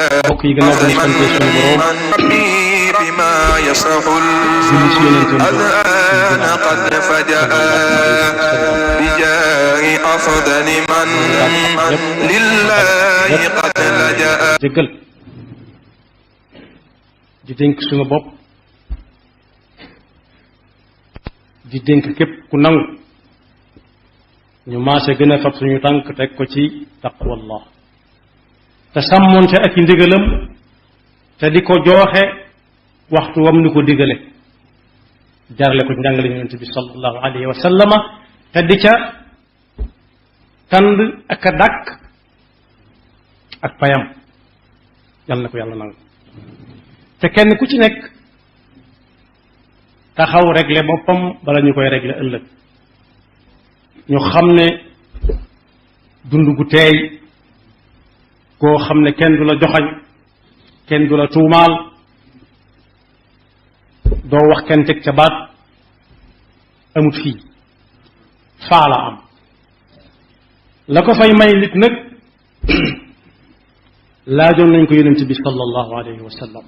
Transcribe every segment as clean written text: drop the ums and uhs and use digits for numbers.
bokk yi gannaaw ba ñu sante suñu borom بما يصح julli ci yonentam الأذان قد فجأ بجاه أفضل من لله قد لجأ jëggal di dénk suñu bopp di dénk képp ku nangu ñu maase gën a fab suñu tànk teg ko ci taqwallah te sàmmoonte ak i ndigalam te di ko jooxe waxtu wam ni ko digale jarale ko njàngale yonent bi sallallahu alayhi wa sallama te di ca tànd ak a dàkk ak payam yal na ko yàlla nangu te kenn ku ci nekk taxaw régler boppam bala ñu koy régler ëllëg ñu xam ne dund gu teey koo xam ne kenn du la joxañ kenn du la tuumaal doo wax kenn teg ca baat amut fii faa la am la ko fay may nit nag laajoon nañ ko yonent bi sallallahu alayhi wa sallam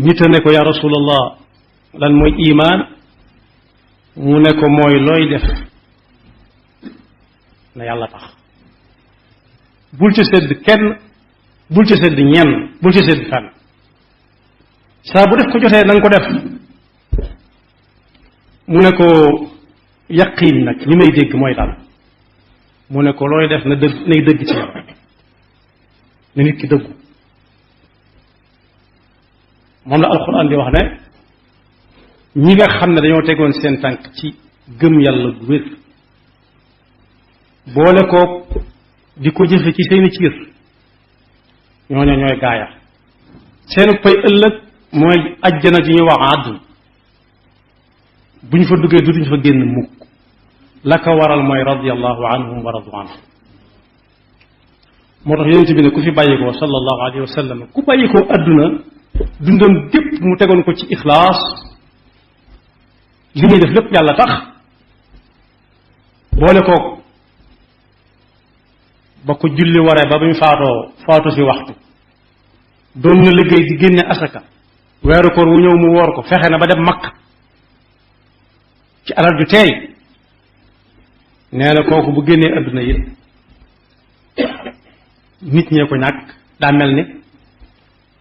nit a ne ko yaa rasulallah lan mooy imaan mu ne ko mooy looy def na yàlla tax bul ci sedd kenn bul ci sedd ñenn bul ci sedd fenn saa bu def ko jotee na nga ko def mu ne ko yaqiin nag li may dégg mooy daal mu ne ko looy def na dëgg nay dëgg ci yow na nit ki dëggu moom la alxuraan di wax ne ñi nga xam ne dañoo tegoon seen tànk ci gëm yàlla gu wér boole ko di ko jëfe ci seeni ciir ñooñu ñooy gaaya seenu pay ëllëg mooy ajjana ji ñuy wax àdduna bu ñu fa duggee dutuñ fa génn mukk la ko waral mooy radiyallahu anhum wa radu anhum moo tax yonent bi ne ku fi bàyyikoo sallallahu alayhi wa sallam ku bàyyikoo adduna dundam gépp mu tegoon ko ci ixlaas li muy def lépp yàlla tax boole ko ba ko julli waree ba muy faatu si waxtu doon na liggéey di génne asaka weeru koor wu ñëw mu woor ko fexe na ba dem Makka ci alal ju teey nee na kooku bu génnee adduna yi nit ñee ko ñàkk daa mel ni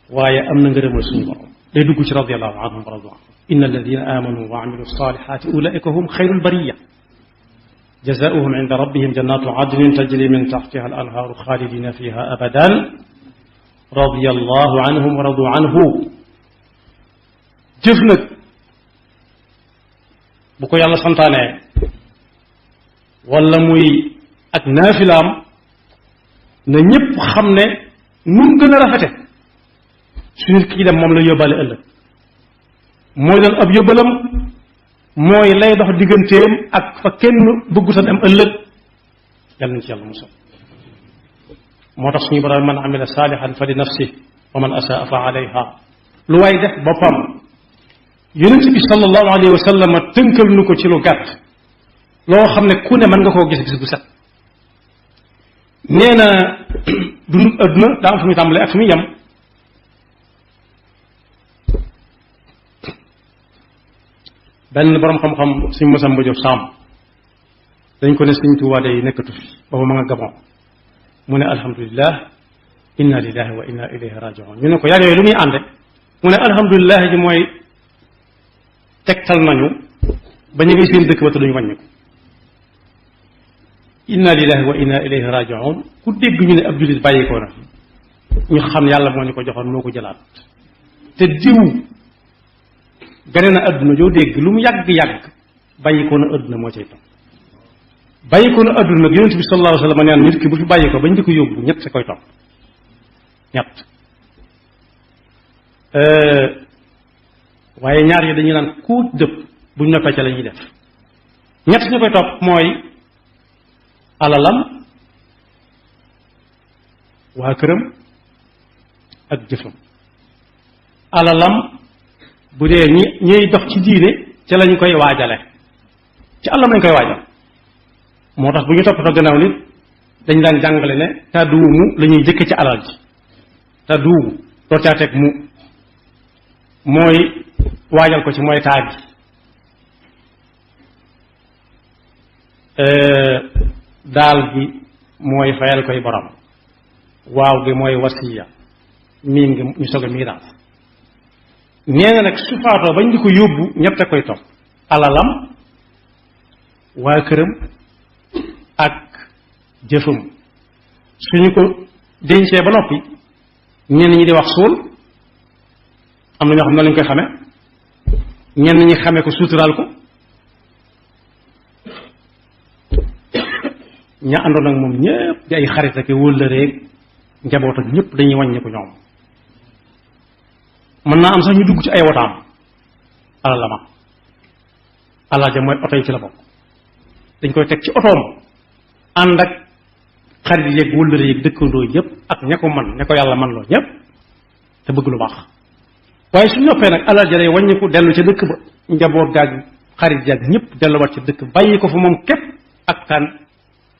waaye am na ngërëmal suñu borom day dugg ci radiyallahu anhum wa radu anhum inna alladina amanu wa amilu salihati ulaika hum xayrul bariya jazaauhum inda rabbihim jannatu adnin tajri min taxtiha al anhaaru xaalidina fiha abadan radiyallahu anhum wa radu anhu jëf nag bu ko yàlla santaanee wala muy ak naafilaam na ñépp xam ne nun gën a rafete su nit ki dem moom la yóbbaale ëllëg mooy doon ab yóbbalam mooy lay dox digganteem ak fa kenn bëgguta dem ëllëg yàlla nañ ci yàlla musal moo tax suñu borom man amila saalihan fa li nafsi wa man asaa fa alayha lu waay def boppam yonent bi sallallahu alayhi wa sallam tënkal nu ko ci lu gàtt loo xam ne ku ne mën nga koo gis gis bu set nee na dundub adduna daa am fu muy tàmbalee ak fu muy yem benn borom xam-xam suñ mosam ba jox saam dañ ko ne Sëriñ Tuubaa day nekkatu fi booba ma nga Gabon mu ne alhamdulilah inna lillahi wa inna ilayhi rajiun ñu ne ko yaar yooyu lu muy ànde mu ne alhamdulilah ji mooy tegtal nañu ba ñu ngi seen dëkk ba te duñu wàññi ko inna lillahi wa inna ilayhi rajiun ku dégg ñu ne ab jullit bàyyikoo na ñu xam yàlla moo ñu ko joxoon moo ko jëlaat te diw gane na adduna joo dégg lu mu yàgg-yàgg bàyyikoo na adduna moo cay topp bàyyikoo na adduna nag yonent bi sallallahu alayhi wa sallam neen nit ki bu fi bàyyi ko bañ di ko yóbbu ñett sa koy topp ñett waaye ñaar yi dañuy naan ku dëpp buñ noppee ca la ñuy def ñett ñu koy topp mooy alalam waa këram ak jëfam alalam bu dee ñiy dox ci diine ca lañ koy waajale ci àllam lañ koy waajal moo tax bu ñu toppatoo gannaaw nit dañ daan jàngale ne tàdduwumu la ñuy jëkke ci alal ji tàdduwumu doo caa teg mu mooy waajal ko ci mooy taag gi daal gi mooy fayal koy borom waaw gi mooy wasiya miin gi ñu soog a miiraas nee na nag su faatoo bañ di ko yóbbu ñett a koy topp alalam waa këram ak jëfam suñu ko dencee ba noppi ñenn ñi di wax suul am na ñoo xam ne lañ koy xame ñenn ñi xame ko suuturaal ko ña àndoon ak moom ñëpp di ay xarit ak wóllëreeg njaboot ak ñëpp dañuy wàññi ko ñoom mën naa am sax ñu dugg ci ay wotaam alalama alal ja mooy oto yi ci la bokk dañ koy teg ci otoom ànd ak xarit yeeg wóllëre yeeg dëkkandoo yëpp ak ña ko man ña ko yàlla man loo ñëpp te bëgg lu baax waaye su noppee nag alal ja day wàññiku dellu ca dëkk ba njaboot gaag xarit jaag ñëpp delluwaat ca dëkk bàyyi ko fa moom képp ak kan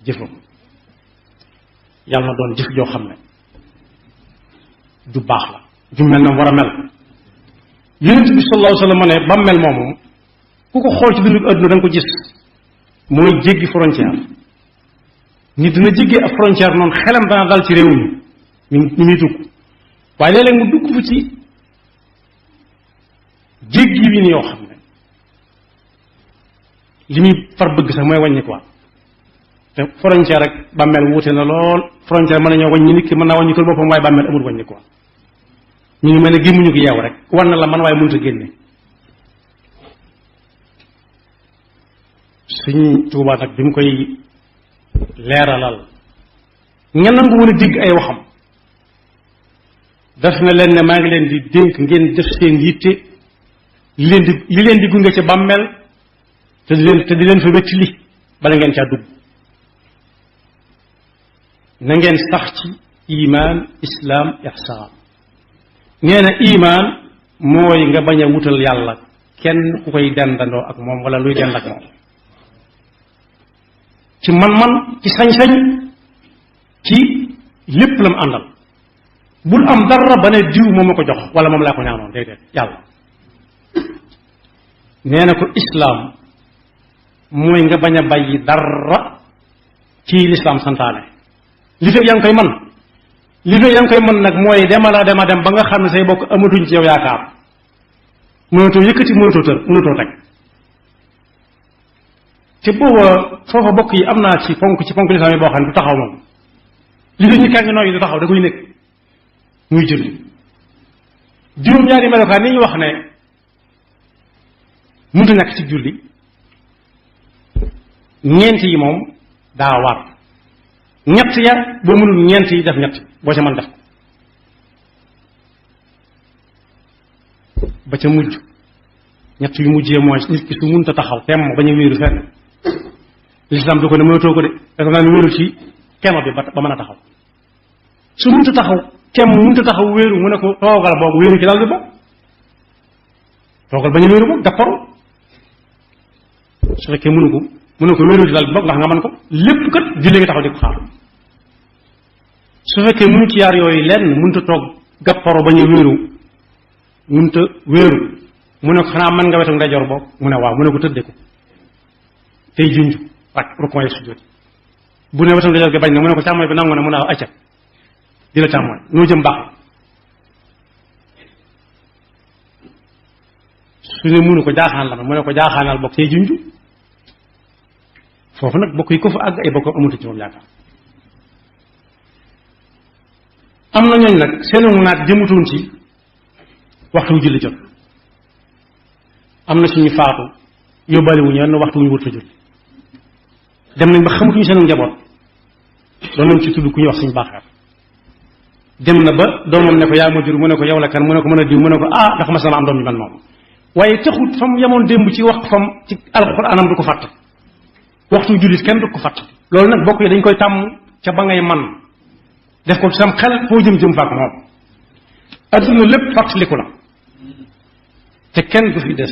jëfam yàlla na doon jëf joo xam ne ju baax la ju mel na war a mel yonent bi sallallahu alayhi wa sallam ne bàmmeel moomu ku ko xool ci dundu adduna da nga ko gis mooy jéggi frontière nit dina jéggee ak frontière noonu xelam dana dal ci réew mi ni muy dugg waaye léeg-léeg mu dugg fu ci jéggi wi ni yoo xam ne li muy far bëgg sax mooy wàññi quoi te frontière ak bàmmeel wuute na lool frontière mën nañoo wàññi nit ki mën naa wàññi ko boppam waaye bàmmeel amul wàññi quoi ñu ngi mel ne gémmuñu ko yeew rek war na la man waaye mënut a génne suñ Tuubaa nag bi mu koy leeralal ña nangu woon a dégg ay waxam daf na leen ne maa ngi leen di dénk ngeen def seen yitte li leen di gunge ca bàmmeel te di leen fa wecc li bala ngeen caa dugg na ngeen sax ci iman islaam ihsaan nee na iman mooy nga bañ a wutal yàlla kenn ku koy dendandoo ak moom wala luy dend ak moom ci man-man ci sañ-sañ ci lépp la mu àndal bul am dara ba ne diw moom ma ko jox wala moom laa ko ñaanoon déedéet yàlla nee na ko islaam mooy nga bañ a bàyyi dara ci lislaam santaane li fekk yaa ngi koy man li fekk yaa ngi koy man nag mooy demala dem ba nga xam ne say bokk amatuñ ci yow yaakaar mënatoo yëkkati mënatoo teg te booba foofa bokk yi am naa ci ponk lislaam yi boo xam ne du taxaw moom li fekk ñu kàngi nooyi du taxaw da koy nekk muy julli juróom-ñaari melokaan ni ñu wax ne mënta ñàkk ci julli ñeent yi moom daa war ñett ya boo mënul ñeent yi def ñett boo ca mën def ba ca mujj ñett yu mujjee mooy nit ki su mënta taxaw temm bañ a wéeru fenn lislaam du ko ne mënatoo ko de dafa naa ne wéeru ci kema bi ba mën a taxaw su mënta taxaw temm mënta taxaw wéeru mu ne ko toogal boog wéeru ci dal bi boog toogal bañ a wéeru boog gàpparu su fekkee mënu ko wéeru ci dal bi boog ndax nga mën ko lépp kat julli nga taxaw di ko xaar su fekkee mënu ci yaar yooyu lenn mënta toog gàpparu bañ a wéeru mënta wéeru mu ne ko xanaa mën nga wetu ndeyjoor boog mu ne waaw mu ne ko tëdde ko tey junj ak rukon yi sujjóot bu ne wetu ndeyjoor gi bañ na mu ne ko càmmooñ bi nangu na mu ne waaw acca di la càmmooñ noo jëm baax su ne mënu ko jaaxaan la ma mu ne ko jaaxaanal bokk tey junj foofu nag bokk yi ko fa àgg ay bokk amatu ci moom yaakaar am na ñooñ nag seenu naat jëmutoon ci waxtu julli jot am na suñu faatu yóbbaale wu ñu yenn waxtu wu ñu wut fa julli dem nañ ba xamatuñu seenu njaboot doon nañ ci tudd ku ñuy wax suñu baaxaar dem na ba doomam ne ko yaa ma jur mu ne ko yow la kan mu ne ko mën a diw mu ne ko ndax mas na am doom ñu man moom waaye taxut fam yemoon démb ci wax fam ci alxuraanam du ko fàtte waxtu jullit kenn du ko fàtte loolu nag bokk yi dañ koy tàmm ca ba ngay man def ko sam xel foo jëm faak moom adduna lépp fàttaliku la te kenn du fi des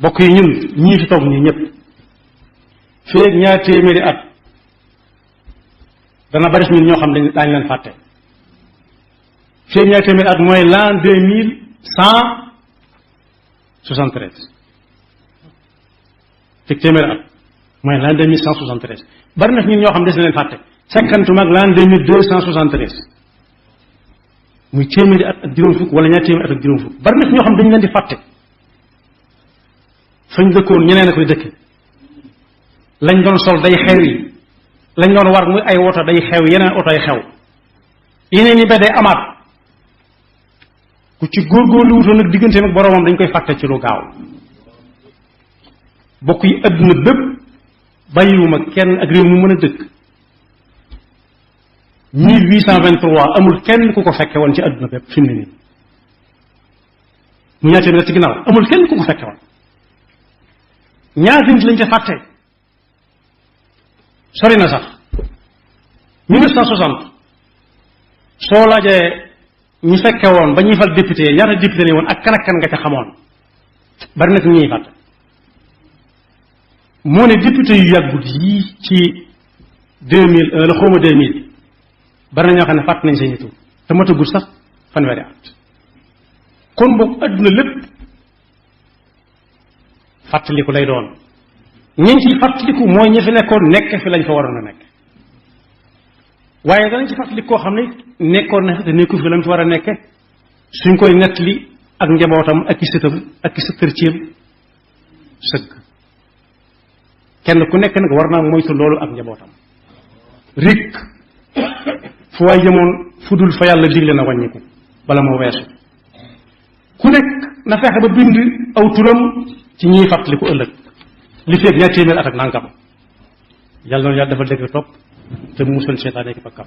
bokk yi ñun ñii fi toog ñii ñëpp feeg ñaar téeméeri at dana bari ñun ñoo xam ne daañu leen fàtte fii ñaari téeméer at mooy l'an 2173 fii téeméer at mooy l'an 2173 bari na ñun ñoo xam ne des na leen fàtte sekkantuma ak l'an 2273 muy téeméeri at ak juróom fukk wala ñaari téeméeri at ak juróom fukk bari na ñoo xam dañu leen di fàtte fañ dëkkoon ñeneen a koy dëkk lañ doon sol day xew yi lañ doon war muy ay woto day xew yeneen oto ay xew yeneen yi ba day amaat ku ci góorgóorlu wutoon nag digganteem ak boroomam dañ koy fàtte ci lu gaaw bokk yi adduna bépp bàyyiwuma kenn ak réew mu mën a dëkk 1823 amul kenn ku ko fekke woon ci adduna bépp fi mu ne nii mu ñaata mi ci ginnaaw amul kenn ku ko fekke woon ñaata nit lañ ca fàtte sori na sax 1960 soo laajee ñi fekke woon ba ñuy fal député ñaata député ne woon ak kan nga ca xamoon bari na ci ñuy fàtte moo ne député yu yàggut yii ci 2001 la xawma 2000 bari na ñoo xam ne fàtte nañ seeni tur te matagul sax fanweeri at kon boog adduna lépp fàttaliku lay doon ñeñ ci fàttaliku mooy ñi fi nekkoon nekk fi lañ fa waroon a nekk waaye danañ ci fàttaliku koo xam ne nekkoon na fi te nekku fi lañ fa war a nekke suñ koy nettali ak njabootam ak i sëtam ak i sëkkërcéem sëgg kenn ku nekk nag war naa moytu loolu ak njabootam rik fu waay jëmoon fu dul fa yàlla digle na wàññiku bala moo weesu ku nekk na fexe ba bind aw turam ci ñiy fàttaliku ëllëg li feeg ñaar téeméer at ak nangam yàlla noonu yàlla dafa dégg topp te mu musal seytaane ki bakkam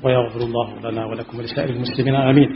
wa yaxfirullahu lana wa lakum wa li saa'iril muslimina amin